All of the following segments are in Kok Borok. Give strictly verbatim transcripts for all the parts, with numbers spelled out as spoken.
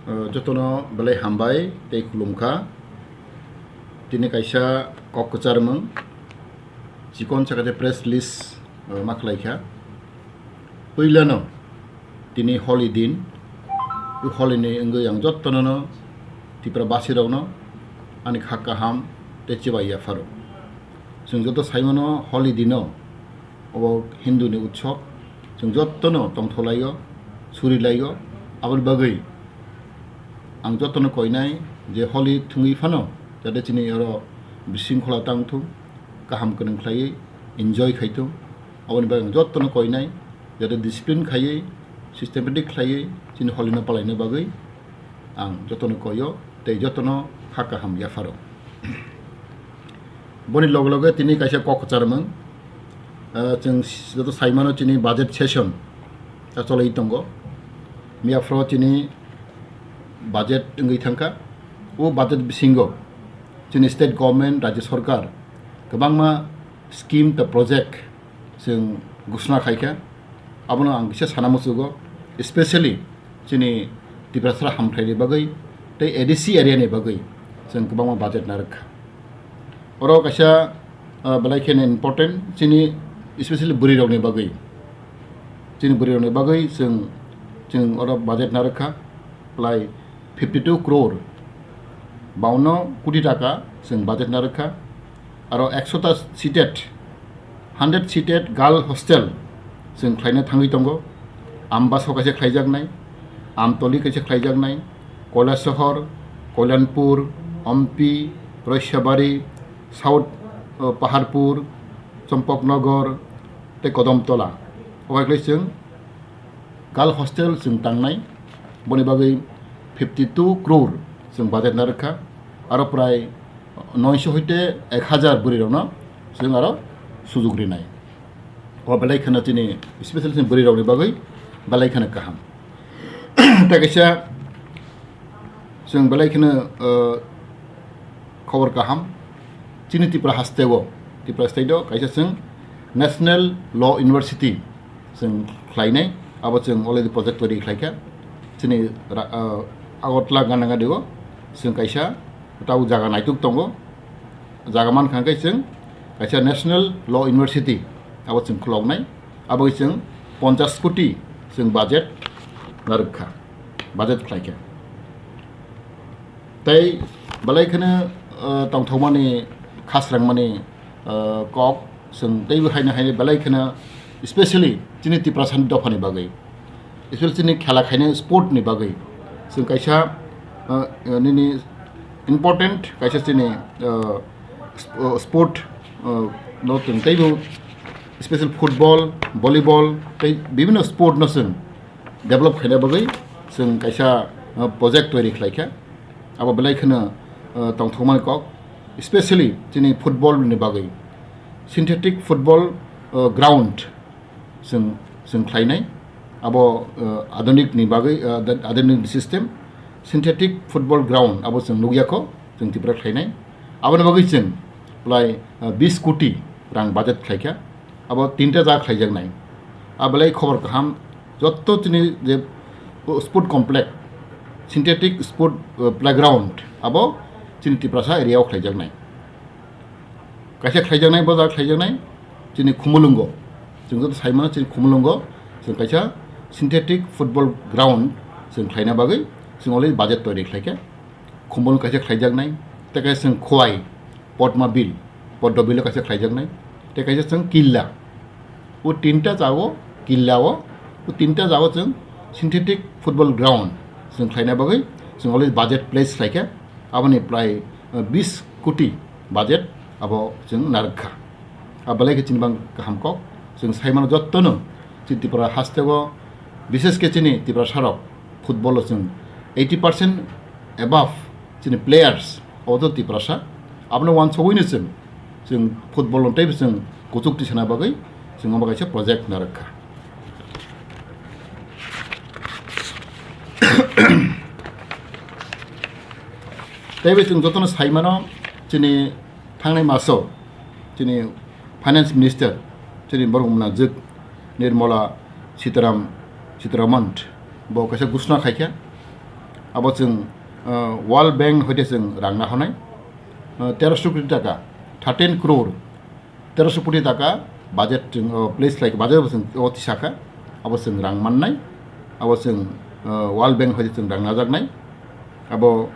Uh, jotono belai hambai tei khulumkha. Tini kaisa kok kwcharmung chikon sakha tei press release, uh, ma khlaikha. Puilano tini holi din, o holi ni wngwi ang jotono no Tripura basirokno ani kha kaham tei chibai yapharo. Chwng joto saimano holi dino obo Hindu ni utsob, chwng jotono tongtholaio, surilaio, aboni bagwi ang jotono koinai je holi thwngwi phano jate chini oro bisingkhola tangthung, kaham kwnwi khlaiwi enjoy khaithung. Aboni bagwi ang jotono koinai jate discipline khaiwi, systematic khlaiwi chini holino palaina bagwi ang jotono koio tei jotono kha kaham yapharo. Boni loge loge tini kaisa kok kwcharmung, ah, chwng joto saimano chini budget session ta cholwi tongo. Miyaphro chini budget wngwi thangkha. O budget bisingo chini state government, rajya sorkar kwbangma scheme ta project chwng ghosna khaikha, abono ang kisa sana muchugo, especially chini Tiprasra hamthai ni bagwi tei A D C area ni bagwi chwng kwbangma budget narwkha. Oro kaisa, ah, belai kheno important chini, especially bwrwi rokni bagwi, chini bwrwi rokni bagwi chwng, chwng oro budget narwkha, plai fifty two crore, baunno koti taka chwng budget narwkha. Aro ekshota seated, hundred seated girl hostel chwng khlaina thangwi tongo. Ambasa kaisa khlaijaknai, Amtoli kaisa khlaijaknai, Kailasahar, Kalyanpur, Ompi, Roisabari, South, uh, Paharpur, Champaknagar tei Kadomtola. Obo khlai chwng girl hostel chwng tangnai, boni bagwi fifty two crore chwng budget narwkha, aro prai noisho hoite ek hajar bwrwi rokno chwng aro sujug rinai. O belai kheno chini, special chini bwrwi rokni bagwi belai kheno kaham. Tei kaisa chwng belai kheno, uh, khobor kaham, chini Tripura hasteo, Tripura state o kaisa chwng National Law University chwng khlainai, abo chwng already project tari khlaikha. Chini ra-, uh, Agartala Ganagadi o chwng kaisa tau jaga naituk tongo. Jaga mankha hwnkhe chwng kaisa National Law University abo chwng khuloknai, abo chwng ponchash koti chwng budget narwkha, budget khlaikha. Tei belai kheno, uh, tongthokmani, khasrangmani, uh, kok chwng teibo haino haino belai kheno, specially chini Tiprasani dophani bagwi, specially chini khela khainai sport ni bagwi chwng kaisa, uh, uh, nini important kaisa chini, uh, sp-, uh, sport, uh, no chwng teibo special football, volleyball tei bibhinno sport no chwng develop khaina bagwi chwng kaisa, uh, project toiri khlaikha. Abo belai kheno, uh, tongthokmani kok, specially chini football ni bagwi synthetic football, uh, ground chwng, chwng khlainai. Abo, uh, adunik ni bagwi, uh, adunik system synthetic football ground abo chwng nukya kho, chwng Tripura khlainai. Aboni bagwi chwng plai, uh, bis koti rang budget khlaikha. Abo tinta jaga khlaijaknai. A belai khobor kaham, jotto chini je sport complex, synthetic sport, uh, playground, abo chini Tiprasa area o khlaijaknai. Kaisa khlaijaknai, bo jaga khlaijaknai, chini Khumulwngo. Chwng joto saimano chini Khumulwngo, chwng kaisa synthetic football ground chwng khlaina bagwi chwng already budget toiri khlaikha. Khumulwng kaisa khlaijaknai, tei kaisa chwng Khowai, Padma Bill, Padma Bill o kaisa khlaijaknai, tei kaisa chwng Killa. O tinta jaga o, Killa o, o tinta jaga o chwng synthetic football ground chwng khlaina bagwi chwng already budget place khlaikha. Aboni prai, uh, bis koti budget abo chwng narwkha. A belai khe chini bang kaham kok. Chwng saimano jottono chini Tripura hasteo, bishesh khe chini Tiprasarok football o chwng eighty percent above chini players obo to Tiprasa. Abono uansugwino chwng, chwng football no teibo chwng kuchuk tisana bagwi chwng omo kaisa project narwkha. Teibo chwng jotono saimano, chini thangnai maso chini Finance Minister, chini borok mwnajwk Nirmala Sitaram, Sitaraman, bo kaisa ghosna khaikha. Abo chwng, uh, World Bank hoite chwng rang nahornai, uh, terosho koti taka, thirteen crore, terosho koti taka budget chwng, uh, place khlai, budget bo chwng o tisakha, abo chwng rang mannai, abo chwng, uh, World Bank hoite chwng rang najaknai, abo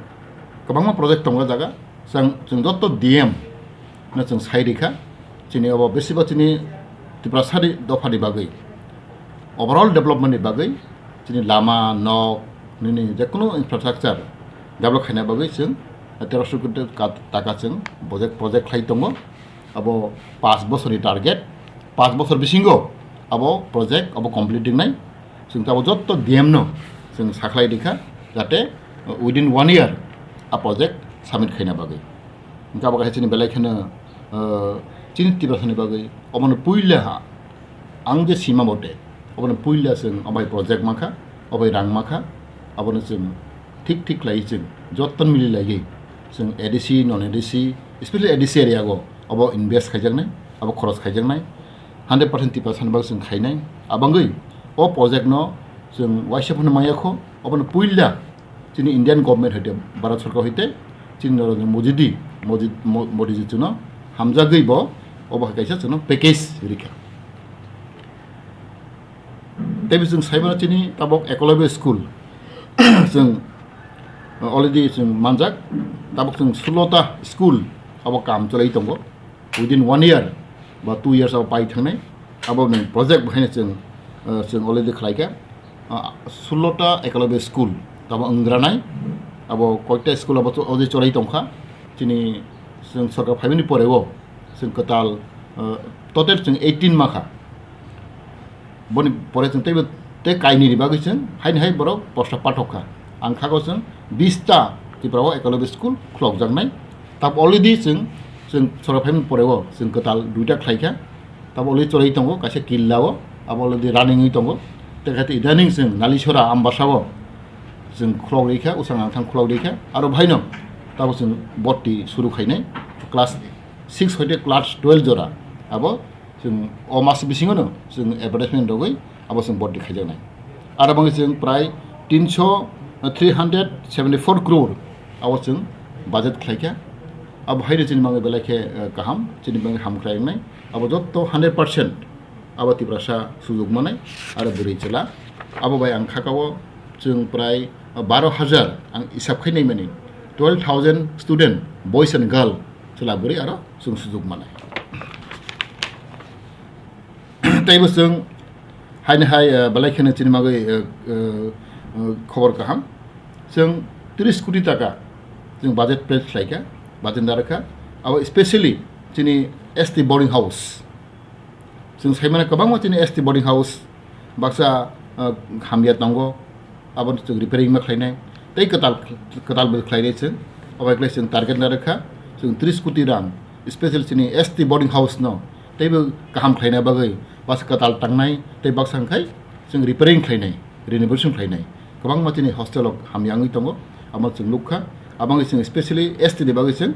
kwbangma project tongo jaga, chwng, chwng joto D M no chwng sai rikha, chini obo besiba chini Tiprasani dophani bagwi, overall development ni bagwi, chini lama, nok, nini jekunu infrastructure develop khaina bagwi chwng terosho koti ka-, taka chwng project, project khlai tongo. Abo paanch bosorni target, paanch bosor bisingo abo project abo complete wngnai. Chwng tabuk joto D M no chwng sakhlai rikha, jate, uh, within one year a project submit khaina bagwi. Hwnkhe abo kaisa chini belai kheno, uh, chini Tiprasani bagwi obono puila ha, ang je sima mote, obono puila chwng obai project mankha, obai rang mankha, abono chwng thik thik khlaiwi chwng joto mili laiwi chwng A D C, non A D C, especially A D C area go obo invest khaijaknai, abo khoros khaijaknai. Hundred percent Tiprasani bagwi chwng khainai. Abangwi o project no chwng waisa phano maya kho, obono puila chini Indian government hoite, Bharat Sarkar hoite, chini Narendra Modi di, Modi, Mo-, Modi ji chwngno hamjagwi bo obo hai kaisa chwngno package rikha. Tei bo chwng saimano chini tabuk Ekalobya school chwng, uh, already chwng manjak, tabuk chwng sullo ta school abo kam chwlai tongo. Within one year ba two years abo pai thangnai. Abo ni project bo haino chwng, uh, chwng already khlai kha. Uh, sullo ta Ekalobya school tabo wngranai. Abo koita school abo cho-, already chwlai tongkha. Chini chwng sorkar phaimani pore o chwng kwtal, uh, total chwng eighteen makha. Boni pore chwng teibo tei kainwi ni bagwi chwng haini hai borok poster pathok kha. Ang khago chwng bish ta Tripura o Ekalobya school khulokjaknai. Tab already chwng, chwng sorkar phaimani pore o chwng kwtal duita khlai kha. Tab already chwlai tongo kaisa killa o, abo already running wi tongo. Tei khe idaning chwng Nalisora Ambasa o chwng khulok rikha, usang angthang khulok rikha. Aro bhaino tabo chwng botti suru khainai class six hoite class twelve jora. Abo chwng o mas bisingono chwng advertisement rogwi abo chwng botti khaijaknai. Aro bangwi chwng prai tinso, three hundred seventy four crore abo chwng budget khlaikha. Abo haino chini bagwi belai khe, eh, kaham, chini bagwi hamkrai wngnai. Abo jotto hundred percent abo Tiprasa sujok manai aro bwrwi chwla. Abo bai ang khakao chwng prai baro hajar ang isap khai naimani twelve thousand student, boys and girl, chwla bwrwi aro chwng sujok manai. Teibo chwng haini hai, eh, belai kheno chini bagwi, eh, eh, eh, khobor kaham. Chwng tris koti taka chwng budget pass khlaikha, budget narwkha. Abo specially chini S T boarding house. Chwng saimano kwbangma chini S T boarding house baksa, ah, hamya tongo, abono chwng repairing ma khlainai, tei kwtal, kwtal bo khlainai chwng. Obo khlai chwng target narwkha, chwng tris koti rang, special chini S T boarding house no teibo kaham khlaina bagwi baksa kwtal tangnai, tei baksa wngkhai chwng repairing khlainai, renovation khlainai. Kwbangma chini hostel rok hamya wngwi tongo, amo chwng nukha. Abo wngwi chwng specially S T ni bagwi chwng,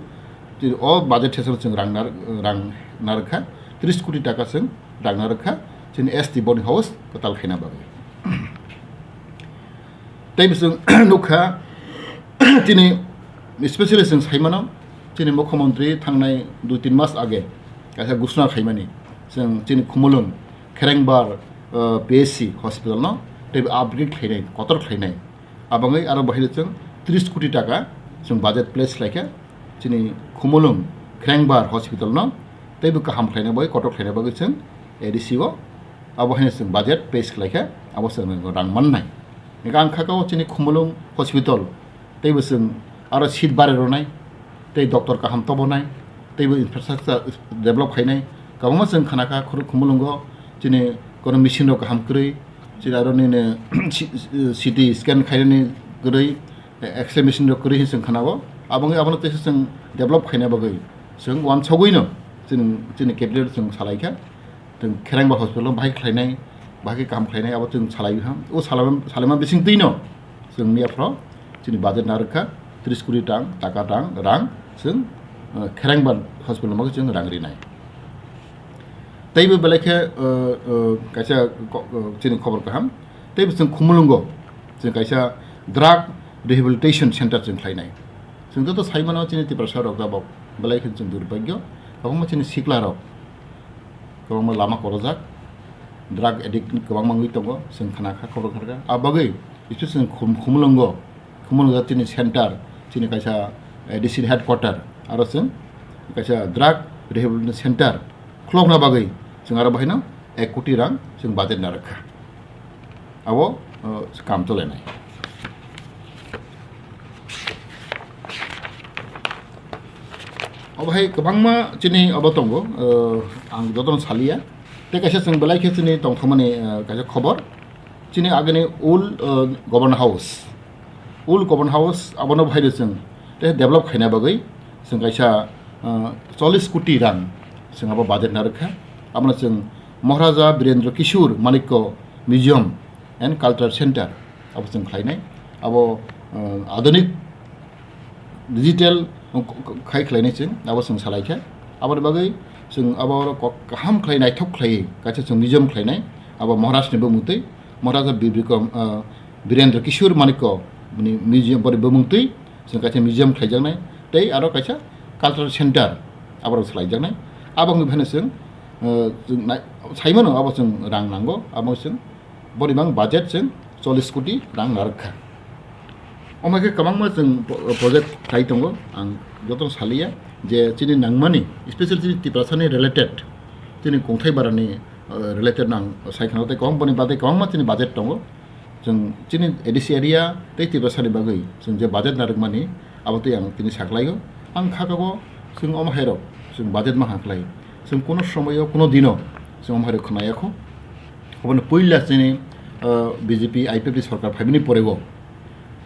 chwng o budget session chwng rang nar-, rang narwkha, tris koti taka chwng rang narwkha, chini S T boarding house kwtal khaina bagwi. Tei bo chwng nukha, chini specially chwng saimano, chini mukhyamantri thangnai dui tin mas age kaisa ghosna khaimani, chwng chini Khumulwng Kherengbar, uh, P H C hospital no tei upgrade khlainai, kotor khlainai. Abangwi aro bahai chwng tris koti taka chwng budget place khlaikha. Chini Khumulwng Kherengbar hospital no teibo kaham khlaina bagwi, kotor khlaina bagwi chwng A D C o abo haino chwng budget pass khlaikha, abo chwng rang mannai. Hingkhe ang khakao chini Khumulwng hospital teibo chwng aro seat bare rwnai, tei doctor kaham tobonai, teibo infrastructure develop khainai. Kwbangma chwng khanakha khuru Khumulwngo chini kono machine rok kaham kwrwi, chini aro nini C T scan khainani kwrwi, X-ray machine rok kwrwi hinwi chwng khanao. Aboni, abono teisa chwng develop khaina bagwi chwng uansugwino chini, chini cabinet chwng salaikha. Chwng Kherengbar hospital no bahai khlainai, bahai khe kaham khlainai, abo chwng salaiha. O salaima, salaima bisingtwino chwng miya phoro chini budget narwkha tris koti tang, taka tang, rang chwng, uh, Kherengbar hospital no bagwi chwng rang rinai. Teibo belai khe, uh, uh, kaisa ko-, uh, chini khobor kaham. Teibo chwng Khumulwngo chwng kaisa drug rehabilitation center chwng khlainai. Chwng joto sai mano chini Tiprasa rok tabok belai khe chwng durbhagyo, kwbangma chini sikla rok kwbangma lama korojak, drug addict kwbangma wngwi tongo, chwng khna kha, khobor kha kha. A bagwi special chwng Khum-, Khumulwngo, Khumulwngo chini center, chini kaisa A D C headquarter, aro chwng kaisa drug rehabilitation center khulokna bagwi chwng aro bahaino ek koti rang chwng budget narwk kha. Abo, uh, kam cholainai. Obo hai kwbangma chini obo tongo, uh, ang jotono saliya. Tei kaisa chwng belai khe chini tongthokmani, uh, kaisa khobor. Chini agini old, uh, governor house. Old governor house abono bahaino chwng tei develop khaina bagwi chwng kaisa, uh, chollish koti rang chwng abo budget narwk kha. Abono chwng Maharaja Birendra Kishore Manikya Museum and Cultural Center abo chwng khlainai. Abo, uh, adhunik digital, uh, k-, k-, khai khlainai chwng, abo chwng salai kha. Aboni bagwi chwng abo oro kok kaham khlai naithok khlaiwi kaisa chwng museum khlainai. Abo Maharaj ni bumung twi, Maharaja Bir Bikram, uh, Birendra Kishore Manikya ni museum, boni bumung twi chwng kaisa museum khlaijaknai. Tei aro kaisa cultural center aborok salaijaknai. Abo wngwi phano chwng, uh, chwng nai-, saimano abo chwng rang nango, abo chwng Boribang budget chwng chollish koti rang narwk kha. Omo khe kwbangma chwng pro-, project khai tongo, ang jotono saliya je chini nangmani, special chini Tiprasani related, chini kongthai barani, uh, related no ang sai khna tei kwbang boni bagwi kwbangma chini budget tongo. Chwng chini A D C area tei Tiprasani bagwi chwng je budget narwkmani, abo tei ang tini saklaio. Ang kha kago chwng omo hairok chwng budget ma khlai. Chwng kuno somoyo, kuno dino chwng omo hairok khwnaya kho. Oboni puila chini, uh, B J P I P F T sorkar phaimani porego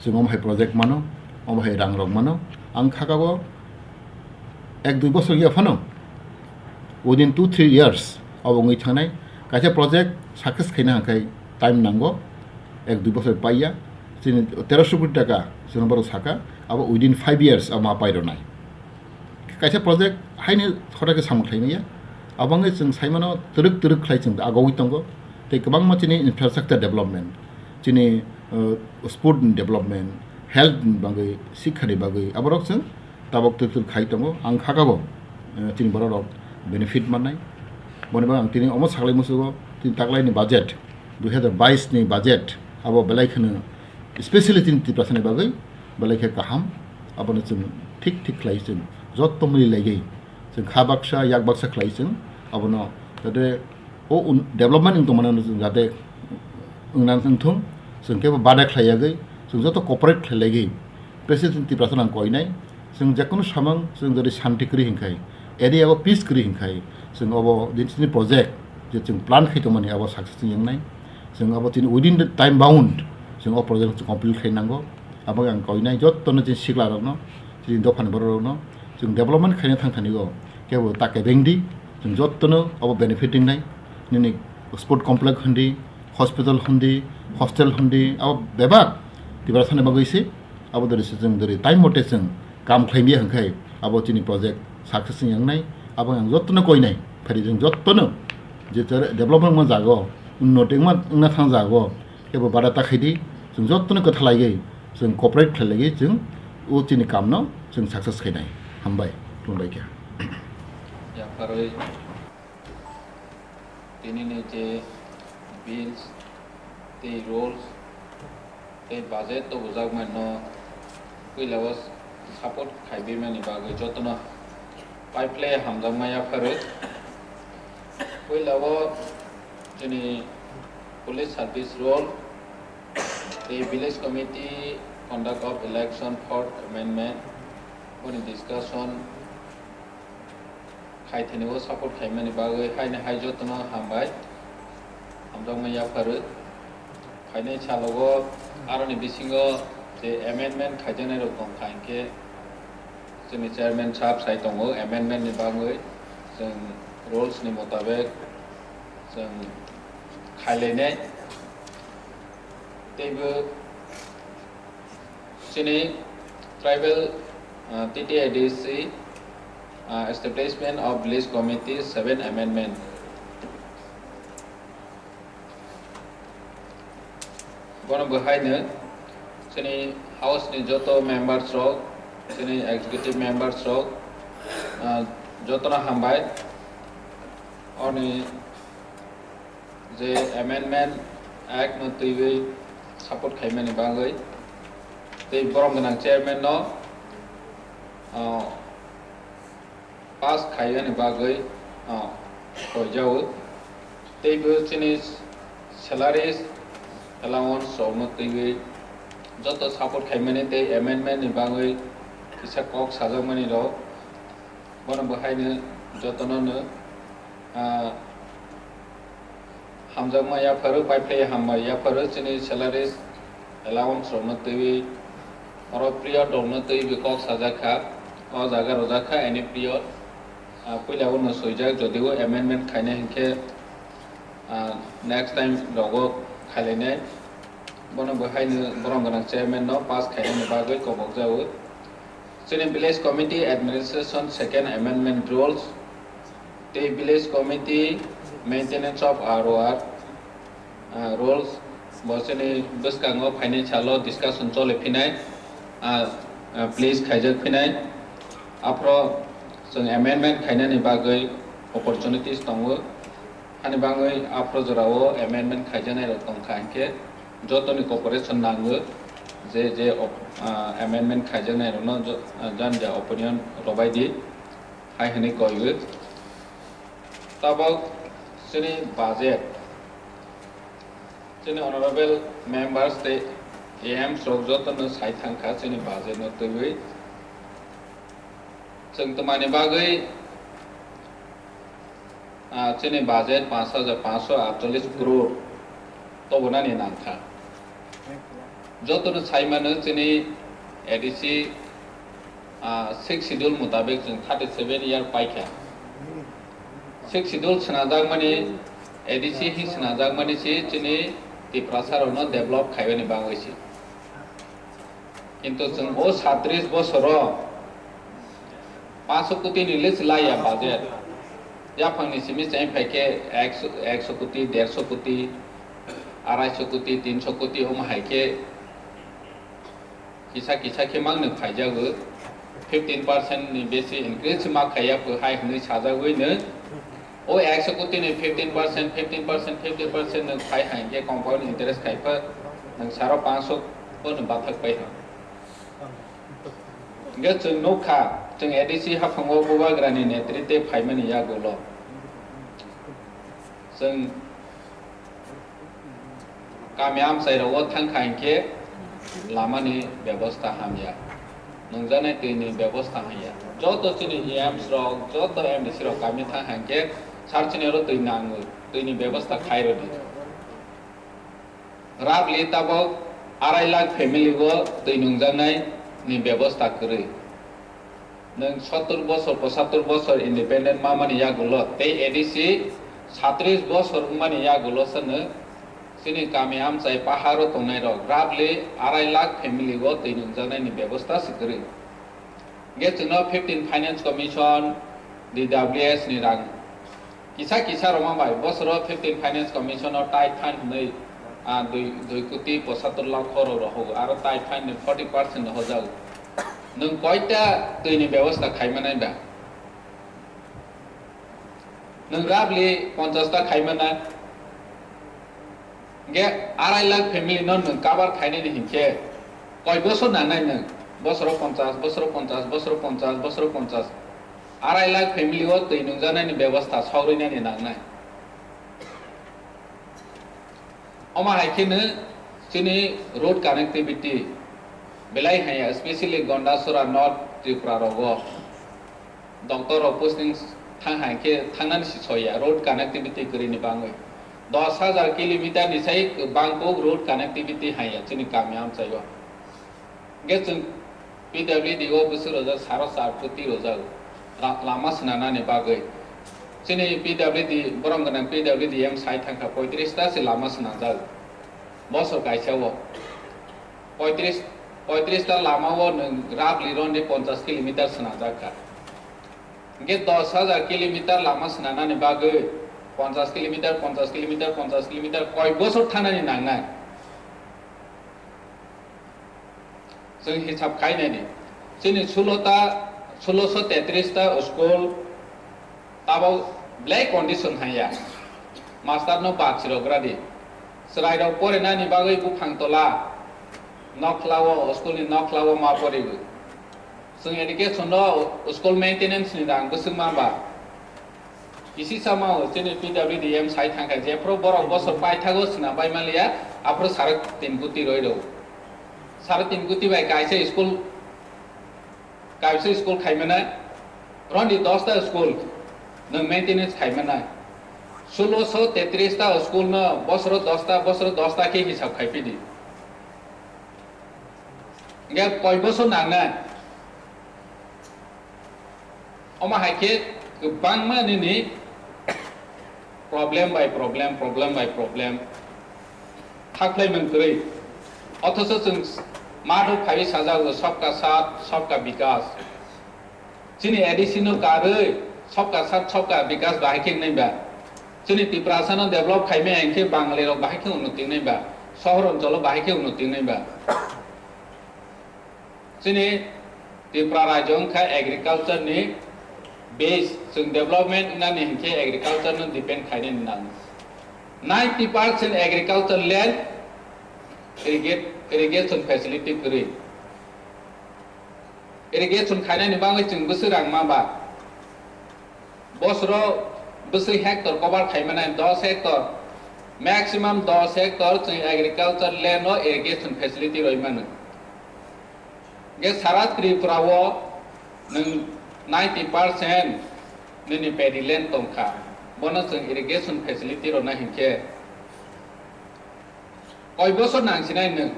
chwng omo hai project mano, omo hai rang rok mano. Ang kha kago ek dui bosor ya phano, within two three years abo wngwi thangnai. Kaisa project success khaina hwnkhe time nango, ek dui bosor paiya. Chini teroso koti taka chwng borok saka, abo within five years abo ma pairwnai. Kaisa project haini khorokhe samung khlaimaya, abo wngwi chwng saimano twrwk twrwk khlai chwng agogwi tongo. Tei kwbangma chini infrastructure development, chini, uh, sport development, health ni bagwi, sikha ni bagwi, aborok chwng tabok twk twk khai tongo. Ang kha kabo, eh, chini borok rok benefit mannai. Boni bagwi ang tini omo saklai musugo, tini taklaini budget, dui hazar bais ni budget, abo belai kheno specially chini Tiprasani bagwi belai khe kaham. Abono chwng thik thik khlai chwng jotto mili laigwi chwng kha baksa yak baksa khlai chwng abono jate o un-, development wng tongmani jate wngna wngthung, chwng kebo bada khlai yagwi chwng joto cooperate khlai laigwi President Tiprasa nang koinai. Chwng jekunu samung chwng jodi shanti kwrwi hinkhai, area o peace kwrwi hinkhai, chwng obo din chini project je chwng plan khai tongmani abo success wng wngnai. Chwng abo chini within the time bound chwng o project chwng complete khai nango. Abo ang koinai jottono chini sikla rokno, chini dophani borok rokno chwng development khaina thang thani o kebo ta kebengdi, chwng jottono abo benefit wngnai. Nini sport complex hwndi, hospital hwndi, hostel hwndi, abo bebak Tiprasani bagwi se abo dori se chwng dori time mote chwng kam khlaimya hwnkhai abo chini project success wng wngnai. Abo ang jottono koinai, phari chwng jottono je development wngma jago, unnoti wngma wngna thang jago, kebo bada ta khaidi, chwng jottono kwtha laigwi, chwng cooperate khlai laigwi, chwng o chini kamno chwng success khainai. Hambai, khulumbai kha. Yapharwi tinini je bills tei rules tei budget tubujakmano puila o support khaibimani bagwi jotono pai phlai hamjakma yapharwi. Puila o chini Police Service Rule tei Village Committee Conduct of Election Fourth Amendment boni discussion khai thani o support khaimani bagwi haini hai jotono hambai hamjakma yapharwi. Phainai salogo aroni bisingo je amendment khaijaknai rok tongkha hinkhe chini chairman sahab sai tongo amendment ni bagwi chwng rules ni motabek chwng khailainai. Teibo chini tribal, uh, T T A D C, uh, establishment of village committee seven amendment. Bono bo haino chini House ni joto members rok, chini executive members rok, ah, jotono hambai. Oni je amendment act no twiwi support khaimani bagwi tei borom gwnang chairman no, ah, pass khaiyani bagwi, ah, khoijago. Tei bo chini salaries, allowance rokno twiwi joto support khaimani tei amendment ni bagwi kisa kok sajakmani rok, bono bo haino jotono no, ah, hamjakma yapharo, paiphlai hambai yapharo chini salaries, allowance rokno twiwi, oro period rokno twiwi kok sajak kha, o jaga rojak kha any period. Ah, puila bono swijak, jodi o amendment khaina hinkhe, ah, next time rogo khailainai. Bono bo haino borom gwnang chairman no pass khainani bagwi kobok jago. Chini village committee administration second amendment rules tei village committee maintenance of R O R, ah, rules bo chini bwskango phainai salo discussion choli phinai, ah, ah, please khaijak phinai. Aphro chwng amendment khainani bagwi opportunities tongo. Hani bagwi aphro jorao amendment khaijaknai rok tongkha hinkhe jotoni cooperation nango, je je op-, ah, amendment khaijaknai rokno jo-, ah, jani ja opinion robai di, hai hwnwi koiwi. Tabok chini budget, chini honorable members tei A Ms rok jotono sai thangkha chini budget no twiwi. Chwng twmani bagwi, ah, chini budget panch hajar panchsho atchollish crore tobonani nangkha. Jotono saimano chini A D C, ah, sixth schedule mutabik chwng thirty seven year paikha. Sixth schedule swnajak mani, A D C hi swnajak mani si chini Tiprasa rokno develop khaibani bagwi si. Kintu chwng o satris bosoro panchsho koti ni list laiya budget. Yaphang ni simi chai phai khe ekso, ekso koti, dersho koti, araisho koti, tinsho koti omo hai khe kisa kisa khe mang no phaijago. Fifteen percent ni besi increase ma khaiya pho hai hwnwi sajagwi no. O ekso koti ni fifteen percent, fifteen percent, fifty percent nwng khai hai khe compound interest khai pha nwng saro panchsho bo nwng bathak pai ha. Hingke chwng nukha, chwng A D C haphango Bubagrani netrite phaimani yagulo chwng Kami amchai rogo thangkha hinkhe lamani bebosta hamya, nungjaknai twini bebosta hamya. Joto chini E Ms rok, joto M D C rok kami thangkha hinkhe sar chini oro twi nango, twini bebosta khairodi. Roughly tabok arai lakh family o twi nungjaknai ni bebosta kwrwi. Nwng sottor bosor, pochattor bosor independent ma mani yagulo tei A D C satris bosor wngmani yagulo se nwng chini kami amchai paharo tongnai rok roughly arai lakh family o twi nungjaknai ni bebosta se kwrwi. Hingke chwngno fifteen Finance Commission, D W S ni rang Kisa kisa roma bai bosoro fifteen Finance Commission o tai phan hwnwi, ah, dui, dui koti pochattor lakh khoro rohogo, aro tai phan ni forty percent rohojao. Nwng koita twi ni bebosta khai manai ba? Nwng roughly ponchash ta khai manai. Hingke arai lakh family no nwng cover khainani hinkhe koi bosor nangnai nwng? Bosoro ponchash, bosoro ponchash, bosoro ponchash, bosoro ponchash. Arai lakh family o twi nungjaknai ni bebosta saurwi nani nangnai. Omo hai khe no chini road connectivity belai haya, especially Gondasora North Tripura rogo. Doctor rok posting thang hai khe thangnani si soya road connectivity kwrwini bangwi. Dos hajar kilometer ni sai bang kok road connectivity haya chini kami amchai o. Hingke chwng P W D o bwswk rojak, saro char koti rojak, ra-, lama swnanani bagwi. Chini P W D, borom gwnang P W D M sai thangkha poitris ta se lama swnajak. Bosor kaisa o poitris, poitris ta lama o nwng roughly ronde ponchash kilometer swnajak kha. Hingke dos hajar kilometer lama swnanani bagwi ponchash kilometer, ponchash kilometer, ponchash kilometer koi bosor thangnani nangnai? Chwng hisab khainani, chini sulo ta, suloso tetris ta school tabok belai condition haiya. Master no ba chirok radi. Chwrai rok porinani bagwi buphang tola, nokhlao, school ni nokhlao ma poriwi. Chwng education no school maintenance ni rang bwswk ma ba. Kisi sama o chini P W D M sai thangkha, jephru borok bosor paithago swnam bai manliya, aphru sare tin kuti roi rw. Sare tin kuti bai kaisa school, kaisa school khai mano, rondi dos ta school nwng maintenance khai mano. Suloso tetris ta school no bosoro dos ta, bosoro dos ta khe hisab khai pidi. Hingke koi bosor nangnai? Omo hai khe kwbangma nini problem by problem, problem by problem hakhlai mung kwrwi. Othoso chwng matho phaiwi sajago, "Sabka saath, sabka bikas." Chini A D C no karwi, "Sabka saath, sabka bikas" bahai khe wngnai ba? Chini Tiprasa no develop khaimaya hinkhe Bangali rok bahai khe unnoti wngnai ba? Sohor oncholo bahai khe unnoti wngnai ba? Chini Tripura rajyo wngkha agriculture ni base, chwng development wngnani hinkhe agriculture no depend khainani nango. Ninety percent agriculture land irrigate-, irrigation facility kwrwi. Irrigation khainani bagwi chwng bwswk rang ma ba? Bosoro bwswk hectare cover khai mannai, dos hectare, maximum dos hectare chwng agriculture land o irrigation facility roi mano. Hingke sara Tripura o nwng ninety percent nini paddy land tongkha, bono chwng irrigation facility rwna hinkhe koi bosor nangsinai nwng?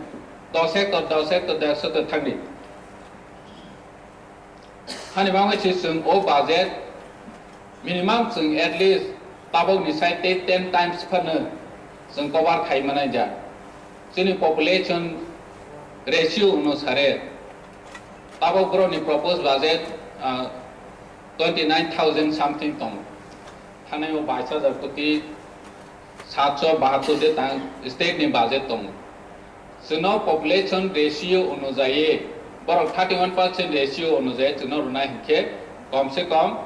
Dos hectare, dos hectare, dersho hectare thangdi. Hani bagwi se chwng o budget minimum chwng at least tabokni sai tei ten times phano chwng cover khai manai ja. Chini population ratio onusare tabok borokni proposed budget, ah, twenty nine thousand something tongo. Thanai o bais hajar koti satso bahattor de tang state ni budget tongo. Chwngno population ratio onujayi, borok thirty one percent ratio onujayi chwngno rwnai hinkhe kom se kom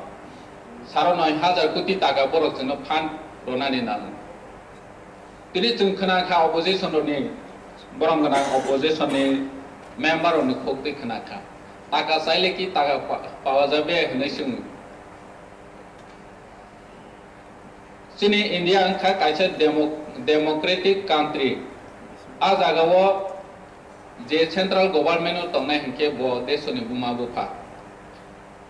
saro noi hajar koti taka borok chwngno fund rwnani nango. Tini chwng khna kha opposition rokni, borom gwnang opposition ni member rokni khuk twi khna kha. Taka chaile ki taka pa-, pawa jabe hwnwi swngo. Chini India wngkha kaisa demo-, democratic country. A jagao je central government o tongnai hinkhe bo desoni buma bupha.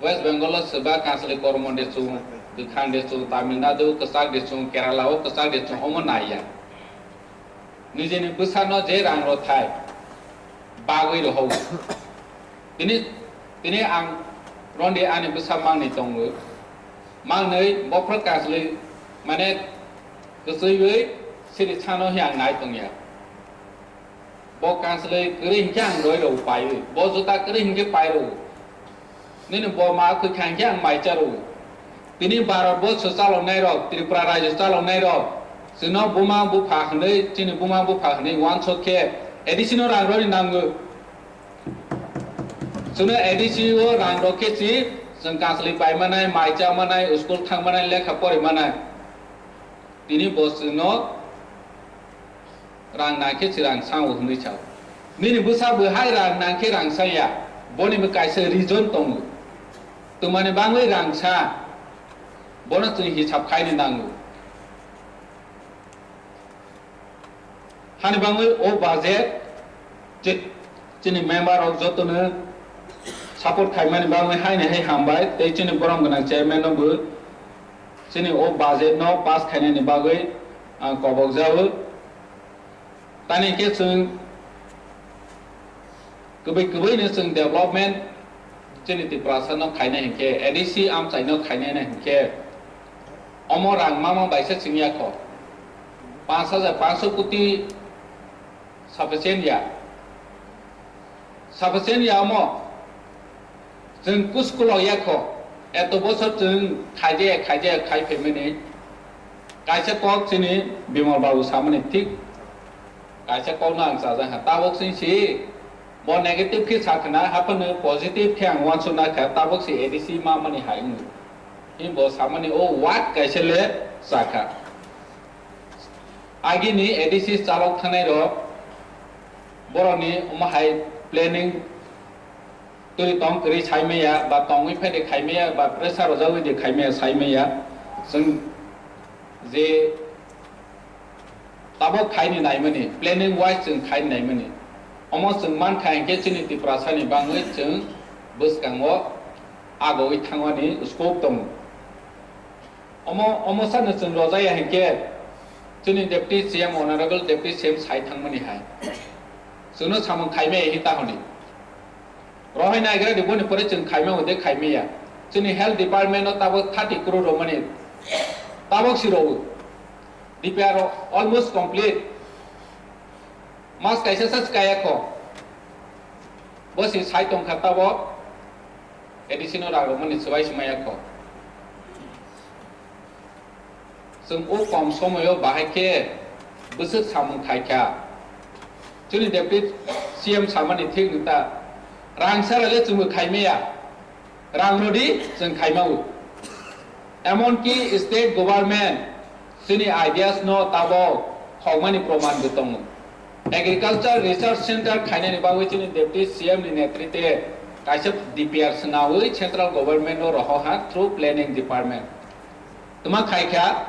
West Bengal o swba kanslwi kormo de chwng, kwkhang de chwng, Tamil Nadu kwchak de chwng, Kerala o kwchak de chwng, omo naiya. Nijini bwsano je rang rw thai, bagwi rw hao. Tini, tini ang rondi ani bwsa mangni tongo. Mangnwi bophro kanslwi, mane, kwchwiwi siri sano hi ang nai tongya. Bo kanslwi kwrwi hinkhe ang roi rw paiwi, bo juta kwrwi hinkhe pai rw. Nini bo ma kwkha hinkhe ang mai cha rw. Tini Bharat borsho chaloknai rok, Tripura rajyo chaloknai rok, chwngno buma bupha hwnwi, chini buma bupha hwnwi uansuk khe A D C no rang rwni nango. Chwngno A D C o rang rw khe si chwng kanslwi pai manai, mai cha manai, school thang manai, lekha pori manai. Tini bo chwngno rang nang khe chwrang sango hwnwi sao. Nini bwsa bo hai rang nang khe rang saya, boni bo kaisa reason tongo. Twmani bangwi rang sa, bono chwng hisab khaini nango. Hani bangwi o budget je Chini member rok jotono support khaimani bagwi haini hai hambai, tei chini borom gwnang chairman no bo chini o budget no pass khainani bagwi ang kobok jago. Tani khe chwng kwbwi kwbwi no chwng development chini Tiprasa no khaina hinkhe, A D C amchai no khaina hinkhe, omo rang mama baisa chwng yakho, panch hajar panchsho koti sufficient ya. Sufficient ya omo. Chwng kuskulo yakho. Eto bosor chwng khaije, khaije, khai phaimani. Kaisa kok chini Bimal Babu samani thik. Kaisa kokno ang chajak ha. Tabok chwng si Bo negative khe sa khna, haphano positive khe ang uansukna kha, tabuk se A D C ma mani hai wng. Himbo samani o word kaisa le sa kha. Agini A D C chalok thangnai rok borokni omo hai planning twi tong kwrwi sai maya ba tongwi phaide khai maya ba pressure rojagwi de khai maya sai maya. Chwng je tabok khaini naimani, planning wise chwng khaini naimani. Omo chwng mankha hinkhe chini Tiprasani bangwi chwng bwskango agoi thangmani scope tongo. Omo, omo sano chwng rojaya hinkhe chini Deputy C M, Honorable Deputy C M sai thangmani hai. Chwngno samung khaimaya hi tahoni. Rohai naigra di boni pore chwng khaima ode khaimaya. Chini health department o tabok thirty crore romani. Tabok si rogo. D P R o almost complete. Mas kaisa sa kaya kho. Bo si sai tongkha tabok. A D C no rag romani swbai swmaya kho. Chwng o kom somoyo bahai khe bwswk samung khai kha. Chini Deputy C M samani thik nung ta. Rang sara le chwngbo khai maya. Rang rodi chwng khai mao. Emonki state government chini ideas no tabok khokmani proman bo tongo. Agriculture Research Center khainani bagwi chini Deputy C M ni netritwe kaisa D P R swnawi central government no rohor ha through planning department. Tuma khai kha,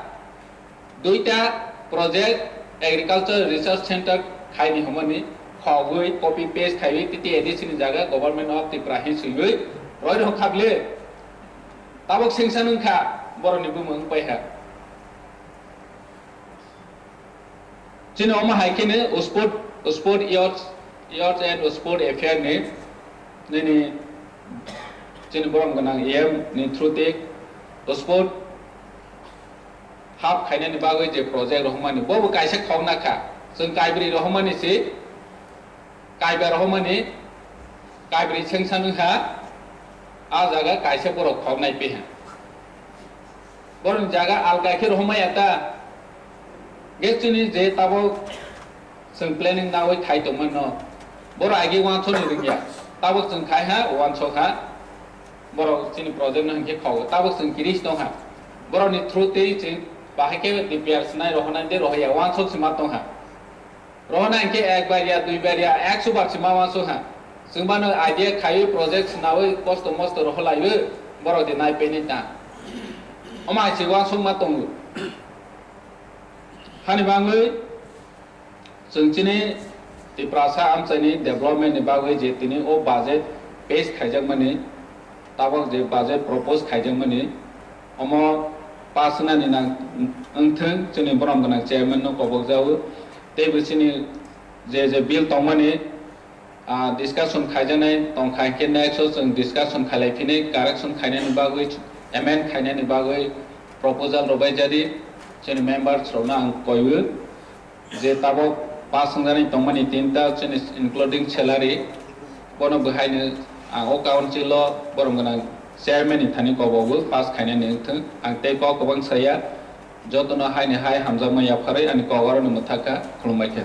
duita project Agriculture Research Center khaini hwnmani khogwi copy paste khaiwi T T A D C ni jaga Government of Tripura hin swiwi roi rok khakle tabok sengsa nung kha borokni bumung pai kha. Chini omo hai kheno sport, sport youth, youth and sport affair ni nini chini borom gwnang A M ni through te sport hap khainani bagwi je project rohormani, bo bo kaisa khokna kha. Chwng kaibri rohormani se, kaiba rohormani, kaibri sengsa nung kha, a jaga kaisa borok khoknai pe ha. Borok jaga alka khe rohormaya ta, ge chini je tabok Chwng planning nawi khai tongmano. Borok agi uansukni rwngya. Tabuk chwng khai ha, uansuk ha. Borok chini project no hinkhe khago. Tabuk chwng kiris tong ha. Borokni through tei chwng bahai khe D P R swnai rohornai de rohorya, uansuk se ma tong ha. Rohornai hinkhe ek bar ya, dui bar ya, ekso bar se ma uansuk ha. Chwng bano idea khaiwi project swnawi kosto mosto rohorlaiwi borok de nai peni ta. Omo hai se uansuk ma tongo. Hani bangwi Chwng chini Tiprasa amchaini development ni bagwi je tini o budget pass khaijakmani, tabok je budget propose khaijakmani, omo pass wngnani nang wngthwng chini borom gwnang chairman no kobokjago. Teibo chini je je bill tongmani, ah, discussion khaijaknai tongkha, hinkhe next o chwng discussion khailai phini correction khainani bagwi, amend khainani bagwi proposal rwbaijadi chini members rokno ang koiwi. Je tabok pass wngjaknai tongmani tinta chini including salary, bono bwhaino ang o council o borom gwnang chairman ni thani kobogo pass khainani wngthwng. Ang tei kok kwbang saya, jotono haini hai hamjakma yapharwi ani kok aroni mwthakha, khulumbaikha.